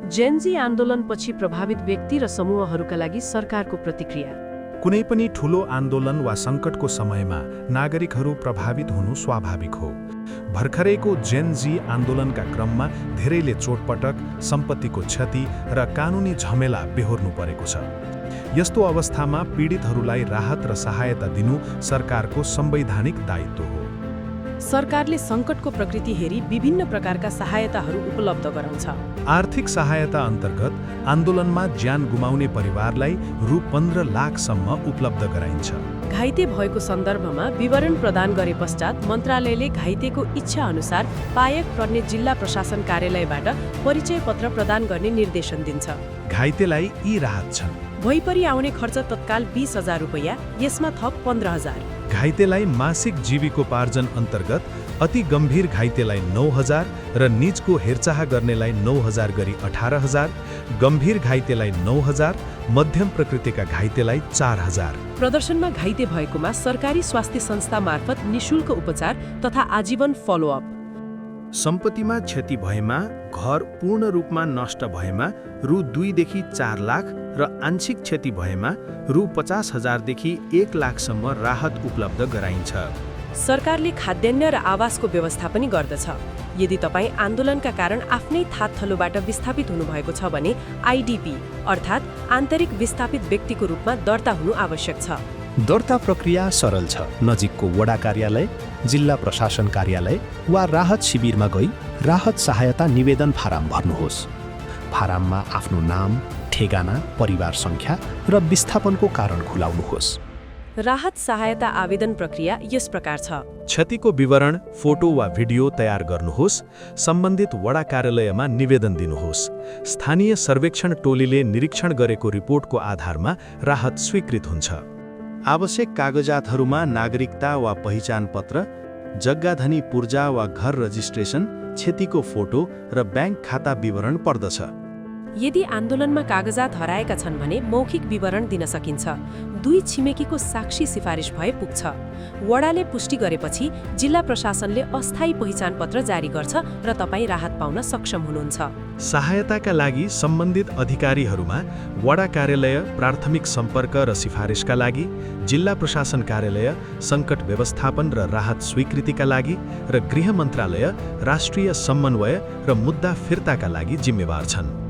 Gen Z आन्दोलनपछि प्रभावित व्यक्ति र समूहहरूका लागि सरकारको प्रतिक्रिया। कुनै पनि ठूलो आन्दोलन वा सङ्कटको समयमा नागरिकहरू प्रभावित हुनु स्वाभाविक हो। भर्खरैको जेनजी आन्दोलनका क्रममा धेरैले चोटपटक, सम्पत्तिको क्षति र कानुनी झमेला बेहोर्नु परेको छ। यस्तो अवस्थामा पीडितहरूलाई राहत र सहायता दिनु सरकारको संवैधानिक दायित्व हो। सरकारले सङ्कटको प्रकृति हेरी विभिन्न प्रकारका सहायताहरू उपलब्ध गराउँछ। आर्थिक सहायता अन्तर्गत आन्दोलनमा ज्यान गुमाउने परिवारलाई रु 15 लाखसम्म उपलब्ध गराइन्छ। घाइते भएको सन्दर्भमा विवरण प्रदान गरे पश्चात मन्त्रालयले घाइतेको इच्छा अनुसार पायक पर्ने जिल्ला प्रशासन कार्यालयबाट परिचय पत्र प्रदान गर्ने निर्देशन दिन्छ। घाइतेलाई यी राहत छन्: भइपरि आउने खर्च तत्काल 20,000 रुपैयाँ, यसमा थप 15,000। घाइतेलाई मासिक जीविकोपार्जन अन्तर्गत अति गम्भीर घाइतेलाई 9,000 र निजको हेरचाह गर्नेलाई 9,000 गरी 18,000, गम्भीर घाइतेलाई 9,000, मध्यम प्रकृतिका घाइतेलाई 4,000। प्रदर्शनमा घाइते भएकोमा सरकारी स्वास्थ्य संस्था मार्फत निशुल्क उपचार तथा आजीवन फलोअप। सम्पत्तिमा क्षति भएमा, घर पूर्ण रूपमा नष्ट भएमा रु 2 देखि 4 लाख र आंशिक क्षति भएमा रु 50,000 देखि 1 लाखसम्म राहत उपलब्ध गराइन्छ। सरकारले खाद्यान्न र आवासको व्यवस्था पनि गर्दछ। यदि तपाईँ आन्दोलनका कारण आफ्नै थातथलोबाट विस्थापित हुनुभएको छ भने आइडिपी अर्थात् आन्तरिक विस्थापित व्यक्तिको रूपमा दर्ता हुनु आवश्यक छ। दर्ता प्रक्रिया सरल छ। नजिकको वडा कार्यालय, जिल्ला प्रशासन कार्यालय वा राहत शिविरमा गई राहत सहायता निवेदन फारम भर्नुहोस्। फारममा आफ्नो नाम, ठेगाना, परिवार सङ्ख्या र विस्थापनको कारण खुलाउनुहोस्। राहत सहायता आवेदन प्रक्रिया यस प्रकार छ: क्षतिको विवरण, फोटो वा भिडियो तयार गर्नुहोस्। सम्बन्धित वडा कार्यालयमा निवेदन दिनुहोस्। स्थानीय सर्वेक्षण टोलीले निरीक्षण गरेको रिपोर्टको आधारमा राहत स्वीकृत हुन्छ। आवश्यक कागजातहरूमा नागरिकता वा पहिचान पत्र, जग्गाधनी पूर्जा वा घर रजिस्ट्रेसन, क्षतिको फोटो र ब्याङ्क खाता विवरण पर्दछ। यदि आन्दोलनमा कागजात हराएका छन् भने मौखिक विवरण दिन सकिन्छ। 2 छिमेकीको साक्षी सिफारिस भए पुग्छ। वडाले पुष्टि गरेपछि जिल्ला प्रशासनले अस्थायी पहिचान पत्र जारी गर्छ र तपाईँ राहत पाउन सक्षम हुनुहुन्छ। सहायताका लागि सम्बन्धित अधिकारीहरूमा वडा कार्यालय, प्राथमिक सम्पर्क र सिफारिसका लागि, जिल्ला प्रशासन कार्यालय, सङ्कट व्यवस्थापन र राहत स्वीकृतिका लागि र गृह मन्त्रालय राष्ट्रिय समन्वय र मुद्दा फिर्ताका लागि जिम्मेवार छन्।